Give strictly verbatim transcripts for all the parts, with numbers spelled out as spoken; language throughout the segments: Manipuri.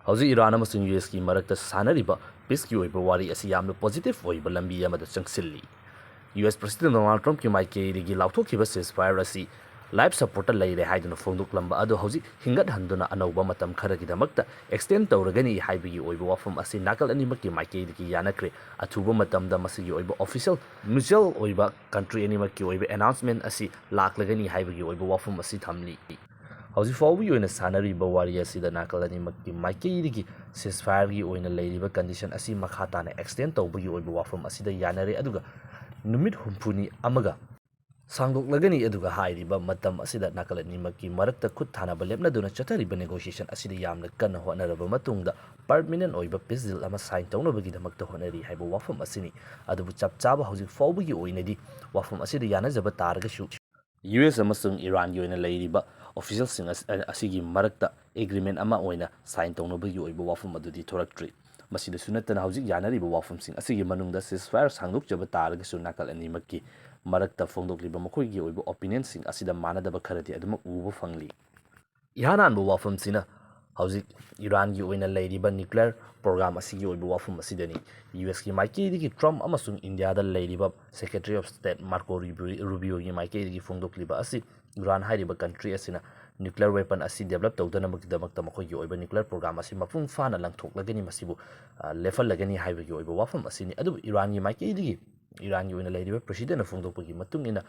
ꯍꯧꯖꯤꯛ ꯏꯔꯥꯟ ꯑꯃꯁꯨꯡ ꯌꯨ ꯑꯦꯁꯀꯤ ꯃꯔꯛꯇ ꯁꯥꯟꯅꯔꯤꯕ ꯄꯤꯁꯀꯤ ꯑꯣꯏꯕ ꯋꯥꯔꯤ ꯑꯁꯤ ꯌꯥꯝꯅ ꯄꯣꯖꯤꯇꯤꯚ ꯑꯣꯏꯕ ꯂꯝꯕꯤ ꯑꯃꯗ ꯆꯪꯁꯤꯜꯂꯤ꯫ ꯌꯨ ꯑꯦꯁ ꯄ꯭ꯔꯁꯤꯗꯦꯟ ꯗꯣꯅꯥꯜꯗ ꯇ꯭ꯔꯝꯞꯀꯤ ꯃꯥꯏꯀꯩꯗꯒꯤ ꯂꯥꯎꯊꯣꯛꯈꯤꯕ ceasefire ꯑꯁꯤ ꯂꯥꯏꯐ ꯁꯄꯣꯔꯠꯇ ꯂꯩꯔꯦ ꯍꯥꯏꯗꯨꯅ ꯐꯣꯡꯗꯣꯛꯂꯝꯕ ꯑꯗꯨ ꯍꯧꯖꯤꯛ ꯍꯤꯡꯒꯠꯍꯟꯗꯨꯅ ꯑꯅꯧꯕ ꯃꯇꯝ ꯈꯔꯒꯤꯗꯃꯛꯇ ꯑꯦꯛꯁꯇꯦꯟ ꯇꯧꯔꯒꯅꯤ ꯍꯥꯏꯕꯒꯤ ꯑꯣꯏꯕ ꯋꯥꯐꯝ ꯑꯁꯤ ꯅꯥꯀꯜ ꯑꯅꯤꯃꯛꯀꯤ ꯃꯥꯏꯀꯩꯗꯒꯤ ꯌꯥꯅꯈ꯭ꯔꯦ꯫ ꯑꯊꯨꯕ ꯃꯇꯝꯗ ꯃꯁꯤꯒꯤ ꯑꯣꯏꯕ ꯑꯣꯐꯤꯁꯤꯌꯦꯜ ꯃ꯭ꯌꯨꯆꯨꯋꯦꯜ ꯑꯣꯏꯕ ꯀꯟꯇ꯭ꯔꯤ ꯑꯅꯤꯃꯛꯀꯤ ꯑꯣꯏꯕ ꯑꯦꯅꯥꯎꯟꯁꯃꯦꯟ ꯑꯁꯤ ꯂꯥꯛꯂꯒꯅꯤ ꯍꯥꯏꯕꯒꯤ ꯑꯣꯏꯕ ꯋꯥꯐꯝ ꯑꯁꯤ ꯊꯝꯂꯤ꯫ ꯍꯧꯖꯤꯛ ꯐꯥꯎꯕꯒꯤ ꯑꯣꯏꯅ ꯁꯥꯟꯅꯔꯤꯕ ꯋꯥꯔꯤ ꯑꯁꯤꯗ ꯅꯥꯀꯜ ꯑꯅꯤꯃꯛꯀꯤ ꯃꯥꯏꯀꯩꯗꯒꯤ ceasefireꯒꯤ ꯑꯣꯏꯅ ꯂꯩꯔꯤꯕ ꯀꯟꯗꯤꯁꯟ ꯑꯁꯤ ꯃꯈꯥ ꯇꯥꯅ ꯑꯦꯛꯁꯇꯦꯟ ꯇꯧꯕꯒꯤ ꯑꯣꯏꯕ ꯋꯥꯐꯝ ꯑꯁꯤꯗ ꯌꯥꯅꯔꯦ, ꯑꯗꯨꯒ ꯅꯨꯃꯤꯠ ꯍꯨꯝꯐꯨꯅꯤ ꯑꯃꯒ ꯁꯥꯡꯗꯣꯛꯂꯒꯅꯤ, ꯑꯗꯨꯒ ꯍꯥꯏꯔꯤꯕ ꯃꯇꯝ ꯑꯁꯤꯗ ꯅꯥꯀꯜ ꯑꯅꯤꯃꯛꯀꯤ ꯃꯔꯛꯇ ꯈꯨꯠ ꯊꯥꯅꯕ ꯂꯦꯞꯅꯗꯨꯅ ꯆꯠꯊꯔꯤꯕ ꯅꯦꯒꯣꯁꯤꯌꯦꯁꯟ ꯑꯁꯤꯗ ꯌꯥꯝꯅ ꯀꯟꯅ ꯍꯣꯠꯅꯔꯕ ꯃꯇꯨꯡꯗ ꯄꯔꯃꯤꯅꯦꯟ ꯑꯣꯏꯕ ꯄꯤꯁ ꯗꯤꯜ ꯑꯃ ꯁꯥꯏꯟ ꯇꯧꯅꯕꯒꯤꯗꯃꯛꯇ ꯍꯣꯠꯅꯔꯤ ꯍꯥꯏꯕ ꯋꯥꯐꯝ ꯑꯁꯤꯅꯤ꯫ ꯑꯗꯨꯕꯨ ꯆꯞ ꯆꯥꯕ ꯍꯧꯖꯤꯛ ꯐꯥꯎꯕꯒꯤ ꯑꯣꯏꯅꯗꯤ ꯋꯥꯐꯝ ꯑꯁꯤꯗ ꯌꯥꯅꯖꯕ ꯇꯥꯔꯒꯁꯨ, ꯌꯨ ꯑꯦꯁ ꯑꯃꯁꯨꯡ ꯏꯔꯥꯟꯒꯤ ꯑꯣꯏꯅ ꯂꯩꯔꯤꯕ ꯑꯣꯐꯤꯁꯤꯌꯦꯜꯁꯤꯡ ꯑꯁ-, ꯑꯁꯤꯒꯤ ꯃꯔꯛꯇ ꯑꯦꯒ꯭ꯔꯤꯃꯦꯟ ꯑꯃ ꯑꯣꯏꯅ ꯁꯥꯏꯟ ꯇꯧꯅꯕꯒꯤ ꯑꯣꯏꯕ ꯋꯥꯐꯝ ꯑꯗꯨꯗꯤ ꯊꯣꯔꯛꯇ꯭ꯔꯤ꯫ ꯃꯁꯤꯗꯁꯨ ꯅꯠꯇꯅ, ꯍꯧꯖꯤꯛ ꯌꯥꯅꯔꯤꯕ ꯋꯥꯐꯝꯁꯤꯡ ꯑꯁꯤꯒꯤ ꯃꯅꯨꯡꯗ ceasefire ꯁꯥꯡꯗꯣꯛꯆꯕ ꯇꯥꯔꯒꯁꯨ, ꯅꯥꯀꯜ ꯑꯅꯤꯃꯛꯀꯤ ꯃꯔꯛꯇ ꯐꯣꯡꯗꯣꯛꯂꯤꯕ ꯃꯈꯣꯏꯒꯤ ꯑꯣꯏꯕ ꯑꯣꯄꯤꯅꯤꯌꯟꯁꯤꯡ ꯑꯁꯤꯗ ꯃꯥꯟꯅꯗꯕ ꯈꯔꯗꯤ ꯑꯗꯨꯃꯛ ꯎꯕ ꯐꯪꯂꯤ꯫ ꯏꯍꯥꯟ ꯍꯥꯟꯕ ꯋꯥꯐꯝꯁꯤꯅ ꯍꯧꯖꯤꯛ ꯏꯔꯥꯟꯒꯤ ꯑꯣꯏꯅ ꯂꯩꯔꯤꯕ ꯅ꯭ꯌꯨꯀ꯭ꯂꯤꯌꯔ ꯄ꯭ꯔꯣꯒ꯭ꯔꯥꯝ ꯑꯁꯤꯒꯤ ꯑꯣꯏꯕ ꯋꯥꯐꯝ ꯑꯁꯤꯗꯅꯤ꯫ ꯌꯨ ꯑꯦꯁꯀꯤ ꯃꯥꯏꯀꯩꯗꯒꯤ ꯇ꯭ꯔꯝꯞ ꯑꯃꯁꯨꯡ ꯏꯟꯗꯤꯌꯥꯗ ꯂꯩꯔꯤꯕ Secretary of State Marco ꯔꯨꯕꯤꯌꯣꯒꯤ ꯃꯥꯏꯀꯩꯗꯒꯤ ꯐꯣꯡꯗꯣꯛꯂꯤꯕ ꯑꯁꯤ, ꯏꯔꯥꯟ ꯍꯥꯏꯔꯤꯕ ꯀꯟꯇ꯭ꯔꯤ ꯑꯁꯤꯅ ꯅ꯭ꯌꯨꯀ꯭ꯂꯤꯌꯔ ꯋꯦꯄꯟ ꯑꯁꯤ ꯗꯦꯕꯂꯞ ꯇꯧꯗꯅꯕꯒꯤꯗꯃꯛꯇ ꯃꯈꯣꯏꯒꯤ ꯑꯣꯏꯕ ꯅ꯭ꯌꯨꯀ꯭ꯂꯤꯌꯔ ꯄ꯭ꯔꯣꯒ꯭ꯔꯥꯝ ꯑꯁꯤ ꯃꯄꯨꯡ ꯐꯥꯅ ꯂꯪꯊꯣꯛꯂꯒꯅꯤ, ꯃꯁꯤꯕꯨ, ꯑ, ꯂꯦꯞꯍꯜꯂꯒꯅꯤ ꯍꯥꯏꯕꯒꯤ ꯑꯣꯏꯕ ꯋꯥꯐꯝ ꯑꯁꯤꯅꯤ꯫ ꯑꯗꯨꯕꯨ ꯏꯔꯥꯟꯒꯤ ꯃꯥꯏꯀꯩꯗꯒꯤ ꯏꯔꯥꯟꯒꯤ ꯑꯣꯏꯅ ꯂꯩꯔꯤꯕ ꯄ꯭ꯔꯁꯤꯗꯦꯟꯅ ꯐꯣꯡꯗꯣꯛꯄꯒꯤ ꯃꯇꯨꯡ ꯏꯟꯅ,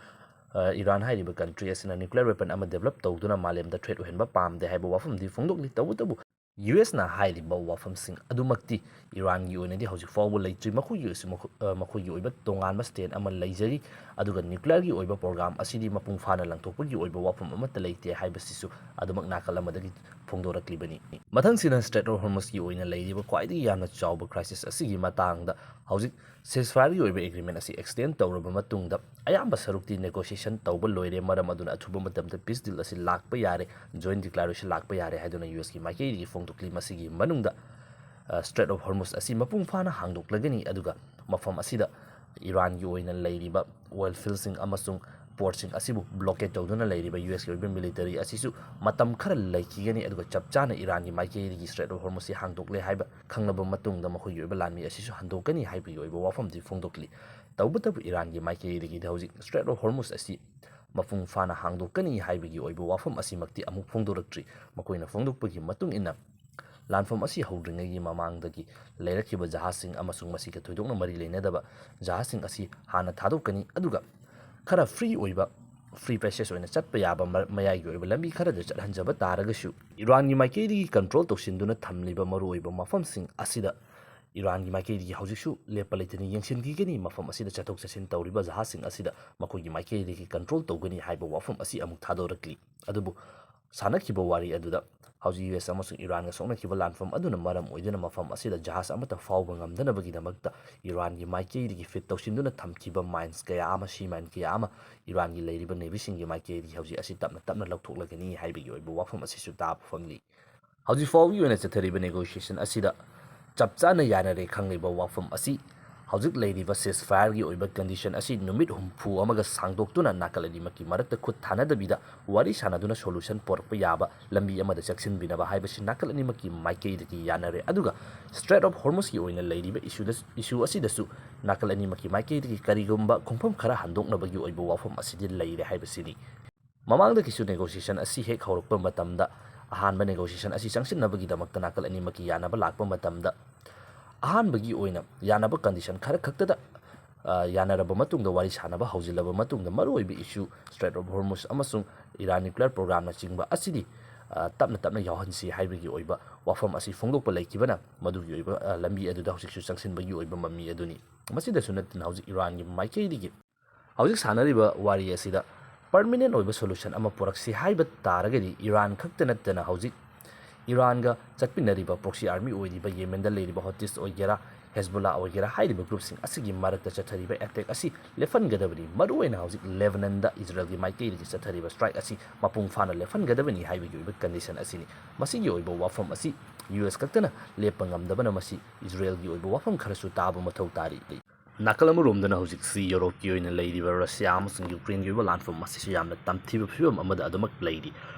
ꯑ, ꯏꯔꯥꯟ ꯍꯥꯏꯔꯤꯕ ꯀꯟꯇ꯭ꯔꯤ ꯑꯁꯤꯅ ꯅ꯭ꯌꯨꯀ꯭ꯂꯤꯌꯔ ꯋꯦꯄꯟ ꯑꯃ ꯗꯦꯕꯂꯞ ꯇꯧꯗꯨꯅ ꯃꯥꯂꯦꯝꯗ ꯊ꯭ꯔꯦꯠ ꯑꯣꯏꯍꯟꯕ ꯄꯥꯝꯗꯦ ꯍꯥꯏꯕ ꯋꯥꯐꯝꯗꯤ ꯐꯣꯡꯗꯣꯛꯂꯤ꯫ ꯇꯧꯕꯇꯕꯨ, ꯌꯨ ꯑꯦꯁꯅ ꯍꯥꯏꯔꯤꯕ ꯋꯥꯐꯝꯁꯤꯡ ꯑꯗꯨꯃꯛꯇꯤ ꯏꯔꯥꯟꯒꯤ ꯑꯣꯏꯅꯗꯤ ꯍꯧꯖꯤꯛ ꯐꯥꯎꯕ ꯂꯩꯇ꯭ꯔꯤ꯫ ꯃꯈꯣꯏꯒꯤ ꯑꯣꯏꯁꯨ ꯃꯈꯣ-, ꯑ, ꯃꯈꯣꯏꯒꯤ ꯑꯣꯏꯕ ꯇꯣꯉꯥꯟꯕ ꯁ꯭ꯇꯦꯟ ꯑꯃ ꯂꯩꯖꯔꯤ, ꯑꯗꯨꯒ ꯅ꯭ꯌꯨꯀ꯭ꯂꯤꯌꯔꯒꯤ ꯑꯣꯏꯕ ꯄ꯭ꯔꯣꯒ꯭ꯔꯥꯝ ꯑꯁꯤꯗꯤ ꯃꯄꯨꯡ ꯐꯥꯅ ꯂꯪꯊꯣꯛꯄꯒꯤ ꯑꯣꯏꯕ ꯋꯥꯐꯝ ꯑꯃꯠꯇ ꯂꯩꯇꯦ ꯍꯥꯏꯕꯁꯤꯁꯨ ꯑꯗꯨꯃꯛ ꯅꯥꯀꯜ ꯑꯃꯗꯒꯤ ꯐꯣꯡꯗꯣꯔꯛꯂꯤꯕꯅꯤ꯫ ꯃꯊꯪꯁꯤꯅ Strait of Hormuzꯀꯤ ꯑꯣꯏꯅ ꯂꯩꯔꯤꯕ ꯈ꯭ꯋꯥꯏꯗꯒꯤ ꯌꯥꯝꯅ ꯆꯥꯎꯕ ꯀ꯭ꯔꯥꯏꯁꯤꯁ ꯑꯁꯤꯒꯤ ꯃꯇꯥꯡꯗ꯫ ꯍꯧꯖꯤꯛ ceasefire ꯑꯣꯏꯕ ꯑꯦꯒ꯭ꯔꯤꯃꯦꯟ ꯑꯁꯤ ꯑꯦꯛꯁꯇꯦꯟ ꯇꯧꯔꯕ ꯃꯇꯨꯡꯗ, ꯑꯌꯥꯝꯕ ꯁꯔꯨꯛꯇꯤ ꯅꯦꯒꯣꯁꯤꯌꯦꯁꯟ ꯇꯧꯕ ꯂꯣꯏꯔꯦ, ꯃꯔꯝ ꯑꯗꯨꯅ ꯑꯊꯨꯕ ꯃꯇꯝꯗ ꯄꯤꯁ ꯗꯤꯜ ꯑꯁꯤ ꯂꯥꯛꯄ ꯌꯥꯔꯦ, ꯖꯣꯏꯟ ꯗꯤꯀ꯭ꯂꯥꯔꯦꯁꯟ ꯂꯥꯛꯄ ꯌꯥꯔꯦ ꯍꯥꯏꯗꯨꯅ ꯌꯨ ꯑꯦꯁꯀꯤ ꯃꯥꯏꯀꯩꯗꯒꯤ ꯐꯣꯡꯗꯣꯛꯂꯤ꯫ ꯃꯁꯤꯒꯤ ꯃꯅꯨꯡꯗ, ꯑ, Strait of Hormuz ꯑꯁꯤ ꯃꯄꯨꯡ ꯐꯥꯅ ꯍꯥꯡꯗꯣꯛꯂꯒꯅꯤ, ꯑꯗꯨꯒ ꯃꯐꯝ ꯑꯁꯤꯗ ꯏꯔꯥꯟꯒꯤ ꯑꯣꯏꯅ ꯂꯩꯔꯤꯕ ꯑꯣꯏꯜ ꯐꯤꯜꯁꯤꯡ ꯑꯃꯁꯨꯡ ꯄꯣꯔꯠꯁꯤꯡ ꯑꯁꯤꯕꯨ ꯕ꯭ꯂꯣꯀꯦꯠ ꯇꯧꯗꯨꯅ ꯂꯩꯔꯤꯕ ꯌꯨ ꯑꯦꯁꯀꯤ ꯑꯣꯏꯕ ꯃꯤꯂꯤꯇꯔꯤ ꯑꯁꯤꯁꯨ ꯃꯇꯝ ꯈꯔ ꯂꯩꯈꯤꯒꯅꯤ, ꯑꯗꯨꯒ ꯆꯞ ꯆꯥꯅ ꯏꯔꯥꯟꯒꯤ ꯃꯥꯏꯀꯩꯗꯒꯤ ꯁ꯭ꯇ꯭ꯔꯦꯠ ꯑꯣꯐ ꯍꯣꯔꯃꯨꯁꯁꯤ ꯍꯥꯡꯗꯣꯛꯂꯦ ꯍꯥꯏꯕ ꯈꯪꯂꯕ ꯃꯇꯨꯡꯗ ꯃꯈꯣꯏꯒꯤ ꯑꯣꯏꯕ ꯂꯥꯟꯃꯤ ꯑꯁꯤꯁꯨ ꯍꯟꯗꯣꯛꯀꯅꯤ ꯍꯥꯏꯕꯒꯤ ꯑꯣꯏꯕ ꯋꯥꯐꯝꯗꯤ ꯐꯣꯡꯗꯣꯛꯂꯤ꯫ ꯇꯧꯕꯇꯕꯨ ꯏꯔꯥꯟꯒꯤ ꯃꯥꯏꯀꯩꯗꯒꯤꯗꯤ ꯍꯧꯖꯤꯛ ꯁ꯭ꯇ꯭ꯔꯦꯠ ꯑꯣꯐ ꯍꯣꯔꯃꯨꯁ ꯑꯁꯤ ꯃꯄꯨꯡ ꯐꯥꯅ ꯍꯥꯡꯗꯣꯛꯀꯅꯤ ꯍꯥꯏꯕꯒꯤ ꯑꯣꯏꯕ ꯋꯥꯐꯝ ꯑꯁꯤꯃꯛꯇꯤ ꯑꯃꯨꯛ ꯐꯣꯡꯗꯣꯔꯛꯇ꯭ꯔꯤ꯫ ꯃꯈꯣꯏꯅ ꯐꯣꯡꯗꯣꯛꯄꯒꯤ ꯃꯇꯨꯡ ꯏꯟꯅ, ꯂꯥꯟꯐꯝ ꯑꯁꯤ ꯍꯧꯗ꯭ꯔꯤꯉꯩꯒꯤ ꯃꯃꯥꯡꯗꯒꯤ ꯂꯩꯔꯛꯈꯤꯕ ꯖꯍꯥꯖꯁꯤꯡ ꯑꯃꯁꯨꯡ ꯃꯁꯤꯒ ꯊꯣꯏꯗꯣꯛꯅ ꯃꯔꯤ ꯂꯩꯅꯗꯕ ꯖꯍꯥꯖꯁꯤꯡ ꯑꯁꯤ ꯍꯥꯟꯅ ꯊꯥꯗꯣꯛꯀꯅꯤ, ꯑꯗꯨꯒ ꯈꯔ ꯐ꯭ꯔꯤ ꯑꯣꯏꯕ, ꯐ꯭ꯔꯤ ꯄꯦꯁꯦꯖ ꯑꯣꯏꯅ ꯆꯠꯄ ꯌꯥꯕ ꯃ-, ꯃꯌꯥꯏꯒꯤ ꯑꯣꯏꯕ ꯂꯝꯕꯤ ꯈꯔꯗ ꯆꯠꯍꯟꯖꯕ ꯇꯥꯔꯒꯁꯨ, ꯏꯔꯥꯟꯒꯤ ꯃꯥꯏꯀꯩꯗꯒꯤ ꯀꯟꯇ꯭ꯔꯣꯜ ꯇꯧꯁꯤꯟꯗꯨꯅ ꯊꯝꯂꯤꯕ ꯃꯔꯨꯑꯣꯏꯕ ꯃꯐꯝꯁꯤꯡ ꯑꯁꯤꯗ ꯏꯔꯥꯟꯒꯤ ꯃꯥꯏꯀꯩꯗꯒꯤ ꯍꯧꯖꯤꯛꯁꯨ ꯂꯦꯞꯄ ꯂꯩꯇꯅ ꯌꯦꯡꯁꯤꯟꯈꯤꯒꯅꯤ꯫ ꯃꯐꯝ ꯑꯁꯤꯗ ꯆꯠꯊꯣꯛ ꯆꯠꯁꯤꯟ ꯇꯧꯔꯤꯕ ꯖꯍꯥꯖꯁꯤꯡ ꯑꯁꯤꯗ ꯃꯈꯣꯏꯒꯤ ꯃꯥꯏꯀꯩꯗꯒꯤ ꯀꯟꯇ꯭ꯔꯣꯜ ꯇꯧꯒꯅꯤ ꯍꯥꯏꯕ ꯋꯥꯐꯝ ꯑꯁꯤ ꯑꯃꯨꯛ ꯊꯥꯗꯣꯔꯛꯂꯤ꯫ ꯑꯗꯨꯕꯨ ꯁꯥꯟꯅꯈꯤꯕ ꯋꯥꯔꯤ ꯑꯗꯨꯗ ꯍꯧꯖꯤꯛ ꯌꯨ ꯑꯦꯁ ꯑꯃꯁꯨꯡ ꯏꯔꯥꯟꯒ ꯁꯣꯛꯅꯈꯤꯕ ꯂꯥꯟꯐꯝ ꯑꯗꯨꯅ ꯃꯔꯝ ꯑꯣꯏꯗꯨꯅ ꯃꯐꯝ ꯑꯁꯤꯗ ꯖꯍꯥꯖ ꯑꯃꯠꯇ ꯐꯥꯎꯕ ꯉꯝꯗꯅꯕꯒꯤꯗꯃꯛꯇ ꯏꯔꯥꯟꯒꯤ ꯃꯥꯏꯀꯩꯗꯒꯤ ꯐꯤꯠ ꯇꯧꯁꯤꯟꯗꯨꯅ ꯊꯝꯈꯤꯕ ꯃꯥꯏꯟꯁ ꯀꯌꯥ ꯑꯃ, ꯁꯤ ꯃꯥꯏꯟ ꯀꯌꯥ ꯑꯃ ꯏꯔꯥꯟꯒꯤ ꯂꯩꯔꯤꯕ ꯅꯦꯚꯤꯁꯤꯡꯒꯤ ꯃꯥꯏꯀꯩꯗꯒꯤ ꯍꯧꯖꯤꯛ ꯑꯁꯤ ꯇꯞꯅ ꯇꯞꯅ ꯂꯧꯊꯣꯛꯂꯒꯅꯤ ꯍꯥꯏꯕꯒꯤ ꯑꯣꯏꯕ ꯋꯥꯐꯝ ꯑꯁꯤꯁꯨ ꯇꯥꯕ ꯐꯪꯂꯤ꯫ ꯍꯧꯖꯤꯛ ꯐꯥꯎꯕꯒꯤ ꯑꯣꯏꯅ ꯆꯠꯊꯔꯤꯕ ꯅꯦꯒꯣꯁꯤꯌꯦꯁꯟ ꯑꯁꯤꯗ ꯆꯞ ꯆꯥꯅ ꯌꯥꯅꯔꯦ ꯈꯪꯂꯤꯕ ꯋꯥꯐꯝ ꯑꯁꯤ ꯍꯧꯖꯤꯛ ꯂꯩꯔꯤꯕ ceasefire-ꯒꯤ ꯑꯣꯏꯕ ꯀꯟꯗꯤꯁꯟ ꯑꯁꯤ ꯅꯨꯃꯤꯠ ꯍꯨꯝꯐꯨ ꯑꯃꯒ ꯁꯥꯡꯗꯣꯛꯇꯨꯅ ꯅꯥꯀꯜ ꯑꯅꯤꯃꯛꯀꯤ ꯃꯔꯛꯇ ꯈꯨꯠ ꯊꯥꯅꯗꯕꯤꯗ ꯋꯥꯔꯤ ꯁꯥꯟꯅꯗꯨꯅ ꯁꯣꯂꯨꯁꯟ ꯄꯣꯔꯛꯄ ꯌꯥꯕ ꯂꯝꯕꯤ ꯑꯃꯗ ꯆꯪꯁꯤꯟꯕꯤꯅꯕ ꯍꯥꯏꯕꯁꯤ ꯅꯥꯀꯜ ꯑꯅꯤꯃꯛꯀꯤ ꯃꯥꯏꯀꯩꯗꯒꯤ ꯌꯥꯅꯔꯦ꯫ ꯑꯗꯨꯒ Strait of Hormuz-ꯀꯤ ꯑꯣꯏꯅ ꯂꯩꯔꯤꯕ issue-ꯗ, issue ꯑꯁꯤꯗꯁꯨ ꯅꯥꯀꯜ ꯑꯅꯤꯃꯛꯀꯤ ꯃꯥꯏꯀꯩꯗꯒꯤ ꯀꯔꯤꯒꯨꯝꯕ ꯈꯣꯡꯐꯝ ꯈꯔ ꯍꯟꯗꯣꯛꯅꯕꯒꯤ ꯑꯣꯏꯕ ꯋꯥꯐꯝ ꯑꯁꯤꯗꯤ ꯂꯩꯔꯦ ꯍꯥꯏꯕꯁꯤꯅꯤ꯫ ꯃꯃꯥꯡꯗꯒꯤꯁꯨ negotiation ꯑꯁꯤ ꯍꯦꯛ ꯍꯧꯔꯛꯄ ꯃꯇꯝꯗ, ꯑꯍꯥꯟꯕ negotiation ꯑꯁꯤ ꯆꯪꯁꯤꯟꯅꯕꯒꯤꯗꯃꯛꯇ ꯅꯥꯀꯜ ꯑꯅꯤꯃꯛꯀꯤ ꯌꯥꯅꯕ ꯂꯥꯛꯄ ꯃꯇꯝꯗ, ꯑꯍꯥꯟꯕꯒꯤ ꯑꯣꯏꯅ ꯌꯥꯅꯕ condition ꯈꯔ ꯈꯛꯇꯗ, ꯑ, ꯌꯥꯅꯔꯕ ꯃꯇꯨꯡꯗ, ꯋꯥꯔꯤ ꯁꯥꯟꯅꯕ ꯍꯧꯖꯤꯜꯂꯕ ꯃꯇꯨꯡꯗ, ꯃꯔꯨꯑꯣꯏꯕ issue Strait of Hormuz ꯑꯃꯁꯨꯡ Iran nuclear program-ꯅꯆꯤꯡꯕ ꯑꯁꯤꯗꯤ, ꯑ, ꯇꯞꯅ ꯇꯞꯅ ꯌꯥꯎꯍꯟꯁꯤ ꯍꯥꯏꯕꯒꯤ ꯑꯣꯏꯕ ꯋꯥꯐꯝ ꯑꯁꯤ ꯐꯣꯡꯗꯣꯛꯄ ꯂꯩꯈꯤꯕꯅ, ꯃꯗꯨꯒꯤ ꯑꯣꯏꯕ, ꯑ, ꯂꯝꯕꯤ ꯑꯗꯨꯗ ꯍꯧꯖꯤꯛꯁꯨ ꯆꯪꯁꯤꯟꯕꯒꯤ ꯑꯣꯏꯕ ꯃꯃꯤ ꯑꯗꯨꯅꯤ꯫ ꯃꯁꯤꯗꯁꯨ ꯅꯠꯇꯅ, ꯍꯧꯖꯤꯛ ꯏꯔꯥꯟꯒꯤ ꯃꯥꯏꯀꯩꯗꯒꯤ ꯍꯧꯖꯤꯛ ꯁꯥꯟꯅꯔꯤꯕ ꯋꯥꯔꯤ ꯑꯁꯤꯗ permanent ꯑꯣꯏꯕ solution ꯑꯃ ꯄꯨꯔꯛꯁꯤ ꯍꯥꯏꯕ ꯇꯥꯔꯒꯗꯤ, ꯏꯔꯥꯟ ꯈꯛꯇ ꯅꯠꯇꯅ ꯍꯧꯖꯤꯛ ꯏꯔꯥꯟꯒ ꯆꯠꯃꯤꯟꯅꯔꯤꯕ proxy army ꯑꯣꯏꯔꯤꯕ ꯌꯦꯃꯦꯟꯗ ꯂꯩꯔꯤꯕ ꯍꯣꯇꯤꯁ ꯑꯣꯏꯒꯦꯔꯥ, ꯍꯦꯖꯕꯣꯂꯥ ꯑꯣꯏꯒꯦꯔꯥ, ꯍꯥꯏꯔꯤꯕ groupꯁꯤꯡ ꯑꯁꯤꯒꯤ ꯃꯔꯛꯇ ꯆꯠꯊꯔꯤꯕ attack ꯑꯁꯤ ꯂꯦꯞꯍꯟꯒꯗꯕꯅꯤ꯫ ꯃꯔꯨꯑꯣꯏꯅ ꯍꯧꯖꯤꯛ ꯂꯦꯕꯅꯟꯗ ꯏꯖꯔꯦꯜꯒꯤ ꯃꯥꯏꯀꯩꯗꯒꯤ ꯆꯠꯊꯔꯤꯕ strike ꯑꯁꯤ ꯃꯄꯨꯡ ꯐꯥꯅ ꯂꯦꯞꯍꯟꯒꯗꯕꯅꯤ ꯍꯥꯏꯕꯒꯤ ꯑꯣꯏꯕ condition ꯑꯁꯤꯅꯤ꯫ ꯃꯁꯤꯒꯤ ꯑꯣꯏꯕ ꯋꯥꯐꯝ ꯑꯁꯤ ꯌꯨ ꯑꯦꯁ ꯈꯛꯇꯅ ꯂꯦꯞꯄ ꯉꯝꯗꯕꯅ, ꯃꯁꯤ ꯏꯖꯔꯦꯜꯒꯤ ꯑꯣꯏꯕ ꯋꯥꯐꯝ ꯈꯔꯁꯨ ꯇꯥꯕ ꯃꯊꯧ ꯇꯥꯔꯤ꯫ ꯅꯥꯀꯜ ꯑꯃꯔꯣꯝꯗꯅ ꯍꯧꯖꯤꯛꯁꯤ ꯌꯨꯔꯣꯞꯀꯤ ꯑꯣꯏꯅ ꯂꯩꯔꯤꯕ ꯔꯁꯤꯌꯥ ꯑꯃꯁꯨꯡ ꯌꯨꯀ꯭ꯔꯦꯟꯒꯤ ꯑꯣꯏꯕ ꯂꯥꯟꯐꯝ ꯑꯁꯤꯁꯨ ꯌꯥꯝꯅ ꯇꯝꯊꯤꯕ ꯐꯤꯕꯝ ꯑꯃꯗ ꯑꯗꯨꯃꯛ ꯂꯩꯔꯤ꯫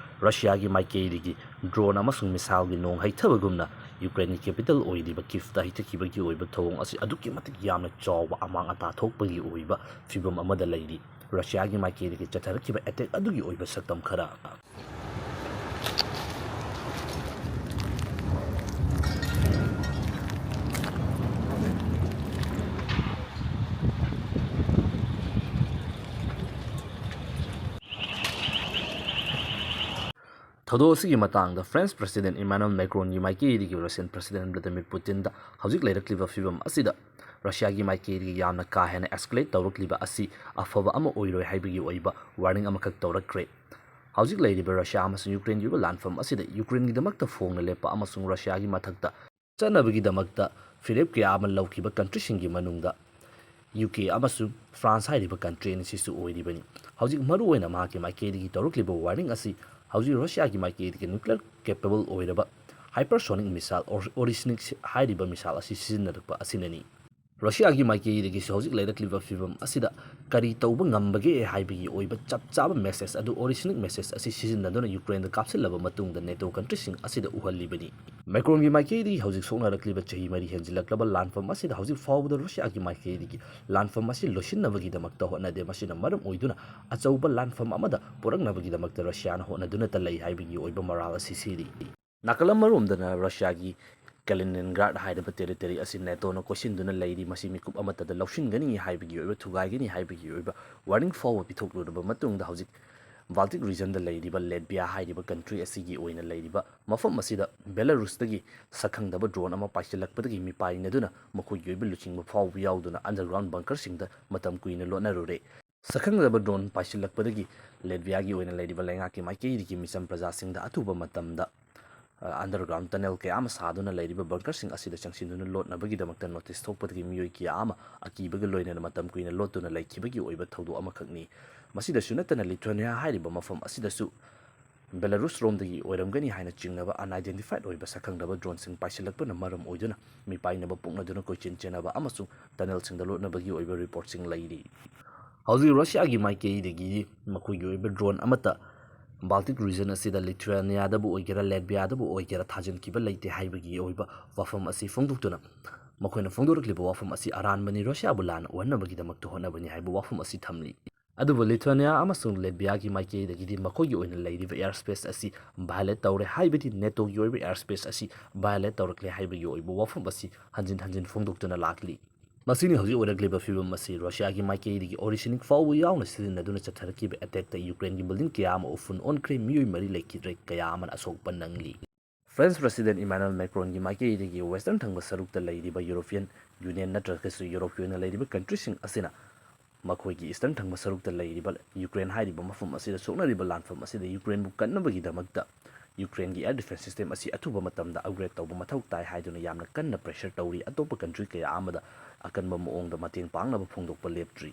ꯔꯁꯤꯌꯥꯒꯤ ꯃꯥꯏꯀꯩꯗꯒꯤ ꯗ꯭ꯔꯣꯟ ꯑꯃꯁꯨꯡ ꯃꯤꯁꯥꯏꯜꯒꯤ ꯅꯣꯡ ꯍꯩꯊꯕꯒꯨꯝꯅ ꯌꯨꯀ꯭ꯔꯦꯟꯒꯤ ꯀꯦꯄꯤꯇꯦꯜ ꯑꯣꯏꯔꯤꯕ ꯀꯤꯐꯇ ꯍꯩꯊꯈꯤꯕꯒꯤ ꯑꯣꯏꯕ ꯊꯧꯑꯣꯡ ꯑꯁꯤ ꯑꯗꯨꯛꯀꯤ ꯃꯇꯤꯛ ꯌꯥꯝꯅ ꯆꯥꯎꯕ ꯑꯃꯥꯡ ꯑꯇꯥ ꯊꯣꯛꯄꯒꯤ ꯑꯣꯏꯕ ꯐꯤꯕꯝ ꯑꯃꯗ ꯂꯩꯔꯤ꯫ ꯔꯁꯤꯌꯥꯒꯤ ꯃꯥꯏꯀꯩꯗꯒꯤ ꯆꯠꯊꯔꯛꯈꯤꯕ ꯑꯦꯇꯦꯛ ꯑꯗꯨꯒꯤ ꯑꯣꯏꯕ ꯁꯛꯇꯝ ꯈꯔ꯫ ꯊꯧꯗꯣꯛ ꯑꯁꯤꯒꯤ ꯃꯇꯥꯡꯗ ꯐ꯭ꯔꯦꯟꯁ ꯄ꯭ꯔꯁꯤꯗꯦꯟ ꯏꯃꯥꯅꯨꯑꯦꯜ ꯃꯦꯀ꯭ꯔꯣꯟꯒꯤ ꯃꯥꯏꯀꯩꯗꯒꯤ ꯔꯁꯤꯌꯟ ꯄ꯭ꯔꯁꯤꯗꯦꯟ ꯚ꯭ꯂꯥꯗꯤꯃꯤꯔ ꯄꯨꯇꯤꯟꯗ ꯍꯧꯖꯤꯛ ꯂꯩꯔꯛꯂꯤꯕ ꯐꯤꯕꯝ ꯑꯁꯤꯗ ꯔꯁꯤꯌꯥꯒꯤ ꯃꯥꯏꯀꯩꯗꯒꯤ ꯌꯥꯝꯅ ꯀꯥ ꯍꯦꯟꯅ ꯑꯦꯁꯀꯦꯂꯦꯠ ꯇꯧꯔꯛꯂꯤꯕ ꯑꯁꯤ ꯑꯐꯕ ꯑꯃ ꯑꯣꯏꯔꯣꯏ ꯍꯥꯏꯕꯒꯤ ꯑꯣꯏꯕ ꯋꯥꯔꯅꯤꯡ ꯑꯃꯈꯛ ꯇꯧꯔꯛꯈ꯭ꯔꯦ꯫ ꯍꯧꯖꯤꯛ ꯂꯩꯔꯤꯕ ꯔꯁꯤꯌꯥ ꯑꯃꯁꯨꯡ ꯌꯨꯀ꯭ꯔꯦꯟꯒꯤ ꯑꯣꯏꯕ ꯂꯥꯟꯐꯝ ꯑꯁꯤꯗ ꯌꯨꯀ꯭ꯔꯦꯟꯒꯤꯗꯃꯛꯇ ꯐꯣꯡꯅ ꯂꯦꯞꯄ ꯑꯃꯁꯨꯡ ꯔꯁꯤꯌꯥꯒꯤ ꯃꯊꯛꯇ ꯆꯠꯅꯕꯒꯤꯗꯃꯛꯇ ꯐꯤꯔꯦꯞ ꯀꯌꯥ ꯑꯃ ꯂꯧꯈꯤꯕ ꯀꯟꯇ꯭ꯔꯤꯁꯤꯡꯒꯤ ꯃꯅꯨꯡꯗ ꯌꯨ ꯀꯦ ꯑꯃꯁꯨꯡ ꯐ꯭ꯔꯥꯟꯁ ꯍꯥꯏꯔꯤꯕ ꯀꯟꯇ꯭ꯔꯤ ꯑꯅꯤꯁꯤꯁꯨ ꯑꯣꯏꯔꯤꯕꯅꯤ꯫ ꯍꯧꯖꯤꯛ ꯃꯔꯨꯑꯣꯏꯅ ꯃꯍꯥꯛꯀꯤ ꯃꯥꯏꯀꯩꯗꯒꯤ ꯇꯧꯔꯛꯂꯤꯕ ꯋꯥꯔꯅꯤꯡ ꯑꯁꯤ ꯍꯧꯖꯤꯛ ꯔꯁꯤꯌꯥꯒꯤ ꯃꯥꯏꯀꯩꯗꯒꯤ ꯅ꯭ꯌꯨꯀ꯭ꯂꯤꯌꯔ ꯀꯦꯄꯦꯕꯜ ꯑꯣꯏꯔꯕ ꯍꯥꯏꯄꯔꯁꯣꯅꯤꯛ ꯃꯤꯁꯥꯏꯜ ꯑꯣꯔꯤꯁꯅꯤꯛ ꯍꯥꯏꯔꯤꯕ ꯃꯤꯁꯥꯏꯜ ꯑꯁꯤ ꯁꯤꯖꯤꯟꯅꯔꯛꯄ ꯑꯁꯤꯅꯅꯤ꯫ ꯔꯁꯤꯌꯥꯒꯤ ꯃꯥꯏꯀꯩꯗꯒꯤꯁꯨ ꯍꯧꯖꯤꯛ ꯂꯩꯔꯛꯂꯤꯕ ꯐꯤꯕꯝ ꯑꯁꯤꯗ ꯀꯔꯤ ꯇꯧꯕ ꯉꯝꯕꯒꯦ ꯍꯥꯏꯕꯒꯤ ꯑꯣꯏꯕ ꯆꯞ ꯆꯥꯕ ꯃꯦꯁꯦꯖ ꯑꯗꯨ ꯑꯣꯔꯤꯁꯅꯤꯛ ꯃꯦꯁꯦꯖ ꯑꯁꯤ ꯁꯤꯖꯤꯟꯅꯗꯨꯅ ꯌꯨꯀ꯭ꯔꯦꯟꯗ ꯀꯥꯞꯁꯤꯜꯂꯕ ꯃꯇꯨꯡꯗ ꯅꯦꯇꯣ ꯀꯟꯇ꯭ꯔꯤꯁꯤꯡ ꯑꯁꯤꯗ ꯎꯍꯜꯂꯤꯕꯅꯤ꯫ ꯃꯦꯀ꯭ꯔꯣꯟꯒꯤ ꯃꯥꯏꯀꯩꯗꯒꯤ ꯍꯧꯖꯤꯛ ꯁꯣꯛꯅꯔꯛꯂꯤꯕ ꯆꯍꯤ ꯃꯔꯤ ꯍꯦꯟꯖꯤꯜꯂꯛꯂꯕ ꯂꯥꯟꯐꯝ ꯑꯁꯤꯗ ꯍꯧꯖꯤꯛ ꯐꯥꯎꯕꯗ ꯔꯨꯁꯤꯌꯥꯒꯤ ꯃꯥꯏꯀꯩꯗꯒꯤ ꯂꯥꯟꯐꯝ ꯑꯁꯤ ꯂꯣꯏꯁꯤꯟꯅꯕꯒꯤꯗꯃꯛꯇ ꯍꯣꯠꯅꯗꯦ꯫ ꯃꯁꯤꯅ ꯃꯔꯝ ꯑꯣꯏꯗꯨꯅ ꯑꯆꯧꯕ ꯂꯥꯟꯐꯝ ꯑꯃꯗ ꯄꯨꯔꯛꯅꯕꯒꯤꯗꯃꯛꯇ ꯔꯁꯤꯌꯥꯅ ꯍꯣꯠꯅꯗꯨꯅꯇ ꯂꯩ ꯍꯥꯏꯕꯒꯤ ꯑꯣꯏꯕ ꯃꯔꯥꯜ ꯑꯁꯤ ꯁꯤꯔꯤ꯫ ꯅꯥꯀꯜ ꯑꯃꯔꯣꯝꯗꯅ ꯔꯁꯤꯌꯥꯒꯤ ꯀꯦꯂꯤꯅꯤꯟꯒ꯭ꯔꯥꯗ ꯍꯥꯏꯔꯤꯕ ꯇꯦꯔꯤꯇꯣꯔꯤ ꯑꯁꯤ ꯅꯦꯇꯣꯅ ꯀꯣꯏꯁꯤꯟꯗꯨꯅ ꯂꯩꯔꯤ꯫ ꯃꯁꯤ ꯃꯤꯀꯨꯞ ꯑꯃꯠꯇꯗ ꯂꯧꯁꯤꯟꯒꯅꯤ ꯍꯥꯏꯕꯒꯤ ꯑꯣꯏꯕ, ꯊꯨꯒꯥꯏꯒꯅꯤ ꯍꯥꯏꯕꯒꯤ ꯑꯣꯏꯕ ꯋꯥꯔꯅꯤꯡ ꯐꯥꯎꯕ ꯄꯤꯊꯣꯛꯂꯨꯔꯕ ꯃꯇꯨꯡꯗ ꯍꯧꯖꯤꯛ ꯕꯥꯜꯇꯤꯛ ꯔꯤꯖꯟꯗ ꯂꯩꯔꯤꯕ ꯂꯦꯠꯕꯤꯌꯥ ꯍꯥꯏꯔꯤꯕ ꯀꯟꯇ꯭ꯔꯤ ꯑꯁꯤꯒꯤ ꯑꯣꯏꯅ ꯂꯩꯔꯤꯕ ꯃꯐꯝ ꯑꯁꯤꯗ ꯕꯦꯂꯥꯔꯨꯁꯇꯒꯤ ꯁꯛꯈꯪꯗꯕ ꯗ꯭ꯔꯣꯟ ꯑꯃ ꯄꯥꯏꯁꯤꯜꯂꯛꯄꯗꯒꯤ ꯃꯤꯄꯥꯏꯅꯗꯨꯅ ꯃꯈꯣꯏꯒꯤ ꯑꯣꯏꯕ ꯂꯨꯆꯤꯡꯕ ꯐꯥꯎꯕ ꯌꯥꯎꯗꯨꯅ ꯑꯟꯗꯔꯒ꯭ꯔꯥꯎꯟ ꯕꯪꯀꯔꯁꯤꯡꯗ ꯃꯇꯝ ꯀꯨꯏꯅ ꯂꯣꯠꯅꯔꯨꯔꯦ꯫ ꯁꯛꯈꯪꯗꯕ ꯗ꯭ꯔꯣꯟ ꯄꯥꯏꯁꯤꯜꯂꯛꯄꯗꯒꯤ ꯂꯦꯠꯕꯤꯌꯥꯒꯤ ꯑꯣꯏꯅ ꯂꯩꯔꯤꯕ ꯂꯩꯉꯥꯛꯀꯤ ꯃꯥꯏꯀꯩꯗꯒꯤ ꯃꯤꯆꯝ ꯄ꯭ꯔꯖꯥꯁꯤꯡꯗ ꯑꯊꯨꯕ ꯃꯇꯝꯗ, ꯑ, ꯑꯟꯗꯔꯒ꯭ꯔꯥꯎꯟ ꯇꯅꯦꯜ ꯀꯌꯥ ꯑꯃ ꯁꯥꯗꯨꯅ ꯂꯩꯔꯤꯕ ꯕꯪꯀꯔꯁꯤꯡ ꯑꯁꯤꯗ ꯆꯪꯁꯤꯟꯗꯨꯅ ꯂꯣꯠꯅꯕꯒꯤꯗꯃꯛꯇ ꯅꯣꯇꯤꯁ ꯊꯣꯛꯄꯗꯒꯤ ꯃꯤꯑꯣꯏ ꯀꯌꯥ ꯑꯃ ꯑꯀꯤꯕꯒ ꯂꯣꯏꯅꯅ ꯃꯇꯝ ꯀꯨꯏꯅ ꯂꯣꯠꯇꯨꯅ ꯂꯩꯈꯤꯕꯒꯤ ꯑꯣꯏꯕ ꯊꯧꯗꯣꯛ ꯑꯃꯈꯛꯅꯤ꯫ ꯃꯁꯤꯗꯁꯨ ꯅꯠꯇꯅ ꯂꯤꯊꯨꯑꯦꯅꯤꯌꯥ ꯍꯥꯏꯔꯤꯕ ꯃꯐꯝ ꯑꯁꯤꯗꯁꯨ ꯕꯦꯂꯥꯔꯨꯁ ꯔꯣꯝꯗꯒꯤ ꯑꯣꯏꯔꯝꯒꯅꯤ ꯍꯥꯏꯅ ꯆꯤꯡꯅꯕ unidentified ꯑꯣꯏꯕ ꯁꯛꯈꯪꯗꯕ ꯗ꯭ꯔꯣꯟꯁꯤꯡ ꯄꯥꯏꯁꯤꯜꯂꯛꯄꯅ ꯃꯔꯝ ꯑꯣꯏꯗꯨꯅ ꯃꯤꯄꯥꯏꯅꯕ ꯄꯣꯛꯅꯗꯨꯅ ꯀꯣꯏꯆꯦꯟ ꯆꯦꯟꯅꯕ ꯑꯃꯁꯨꯡ ꯇꯅꯦꯜꯁꯤꯡꯗ ꯂꯣꯠꯅꯕꯒꯤ ꯑꯣꯏꯕ ꯔꯤꯄꯣꯔꯠꯁꯤꯡ ꯂꯩꯔꯤ꯫ ꯍꯧꯖꯤꯛ ꯔꯁꯤꯌꯥꯒꯤ ꯃꯥꯏꯀꯩꯗꯒꯤ ꯃꯈꯣꯏꯒꯤ ꯑꯣꯏꯕ ꯗ꯭ꯔꯣꯟ ꯑꯃꯠꯇ ꯕꯥꯜꯇꯤꯛ ꯔꯤꯖꯟ ꯑꯁꯤꯗ ꯂꯤꯊꯨꯑꯦꯅꯤꯌꯥꯗꯕꯨ ꯑꯣꯏꯒꯦꯔꯥ, ꯂꯦꯠꯕꯤꯌꯥꯗꯕꯨ ꯑꯣꯏꯒꯦꯔꯥ, ꯊꯥꯖꯤꯟꯈꯤꯕ ꯂꯩꯇꯦ ꯍꯥꯏꯕꯒꯤ ꯑꯣꯏꯕ ꯋꯥꯐꯝ ꯑꯁꯤ ꯐꯣꯡꯗꯣꯛꯇꯨꯅ, ꯃꯈꯣꯏꯅ ꯐꯣꯡꯗꯣꯔꯛꯂꯤꯕ ꯋꯥꯐꯝ ꯑꯁꯤ ꯑꯔꯥꯟꯕꯅꯤ, ꯔꯁꯤꯌꯥꯕꯨ ꯂꯥꯟꯅ ꯎꯍꯟꯅꯕꯒꯤꯗꯃꯛꯇ ꯍꯣꯠꯅꯕꯅꯤ ꯍꯥꯏꯕ ꯋꯥꯐꯝ ꯑꯁꯤ ꯊꯝꯂꯤ꯫ ꯑꯗꯨꯕꯨ ꯂꯤꯊꯨꯑꯦꯅꯤꯌꯥ ꯑꯃꯁꯨꯡ ꯂꯦꯠꯕꯤꯌꯥꯒꯤ ꯃꯥꯏꯀꯩꯗꯒꯤꯗꯤ ꯃꯈꯣꯏꯒꯤ ꯑꯣꯏꯅ ꯂꯩꯔꯤꯕ air space ꯑꯁꯤ violate ꯇꯧꯔꯦ, ꯍꯥꯏꯕꯗꯤ ꯅꯦꯇꯣꯒꯤ ꯑꯣꯏꯕ air space ꯑꯁꯤ violate ꯇꯧꯔꯛꯂꯦ ꯍꯥꯏꯕꯒꯤ ꯑꯣꯏꯕ ꯋꯥꯐꯝ ꯑꯁꯤ ꯍꯟꯖꯤꯟ ꯍꯟꯖꯤꯟ ꯐꯣꯡꯗꯣꯛꯇꯨꯅ ꯂꯥꯛꯂꯤ꯫ ꯃꯁꯤꯅꯤ ꯍꯧꯖꯤꯛ ꯑꯣꯏꯔꯛꯂꯤꯕ ꯐꯤꯕꯝ ꯑꯁꯤ꯫ ꯔꯁꯤꯌꯥꯒꯤ ꯃꯥꯏꯀꯩꯗꯒꯤ ꯑꯣꯔꯤꯁꯤꯅꯤꯛ ꯐꯥꯎꯕ ꯌꯥꯎꯅ ꯁꯤꯖꯤꯟꯅꯗꯨꯅ ꯆꯠꯊꯔꯛꯈꯤꯕ attackꯇ ꯌꯨꯀ꯭ꯔꯦꯟꯒꯤ building ꯀꯌꯥ ꯑꯃ ꯎꯐꯨꯟ ꯑꯣꯟꯈ꯭ꯔꯦ, ꯃꯤꯑꯣꯏ ꯃꯔꯤ ꯂꯩꯈꯤꯗ꯭ꯔꯦ, ꯀꯌꯥ ꯑꯃꯅ ꯑꯁꯣꯛꯄ ꯅꯪꯂꯤ꯫ ꯐ꯭ꯔꯦꯟꯁ ꯄ꯭ꯔꯁꯤꯗꯦꯟ ꯏꯃꯥꯅꯨꯑꯦꯜ ꯃꯦꯀ꯭ꯔꯣꯟꯒꯤ ꯃꯥꯏꯀꯩꯗꯒꯤ western ꯊꯪꯕ ꯁꯔꯨꯛꯇ ꯂꯩꯔꯤꯕ European Union ꯅꯠꯇ꯭ꯔꯒꯁꯨ ꯌꯨꯔꯣꯞꯀꯤ ꯑꯣꯏꯅ ꯂꯩꯔꯤꯕ countryꯁꯤꯡ ꯑꯁꯤꯅ ꯃꯈꯣꯏꯒꯤ eastern ꯊꯪꯕ ꯁꯔꯨꯛꯇ ꯂꯩꯔꯤꯕ ꯌꯨꯀ꯭ꯔꯦꯟ ꯍꯥꯏꯔꯤꯕ ꯃꯐꯝ ꯑꯁꯤꯗ ꯁꯣꯛꯅꯔꯤꯕ ꯂꯥꯟꯐꯝ ꯑꯁꯤꯗ ꯌꯨꯀ꯭ꯔꯦꯟꯕꯨ ꯀꯟꯅꯕꯒꯤꯗꯃꯛꯇ ꯌꯨꯀ꯭ꯔꯦꯟꯒꯤ air defense system ꯑꯁꯤ ꯑꯊꯨꯕ ꯃꯇꯝꯗ upgrade ꯇꯧꯕ ꯃꯊꯧ ꯇꯥꯏ ꯍꯥꯏꯗꯨꯅ ꯌꯥꯝꯅ ꯀꯟꯅ pressure ꯇꯧꯔꯤ꯫ ꯑꯇꯣꯞꯄ country ꯀꯌꯥ ꯑꯃꯗ ꯑꯀꯟꯕ ꯃꯑꯣꯡꯗ ꯃꯇꯦꯡ ꯄꯥꯡꯅꯕ ꯐꯣꯡꯗꯣꯛꯄ ꯂꯦꯞꯇ꯭ꯔꯤ꯫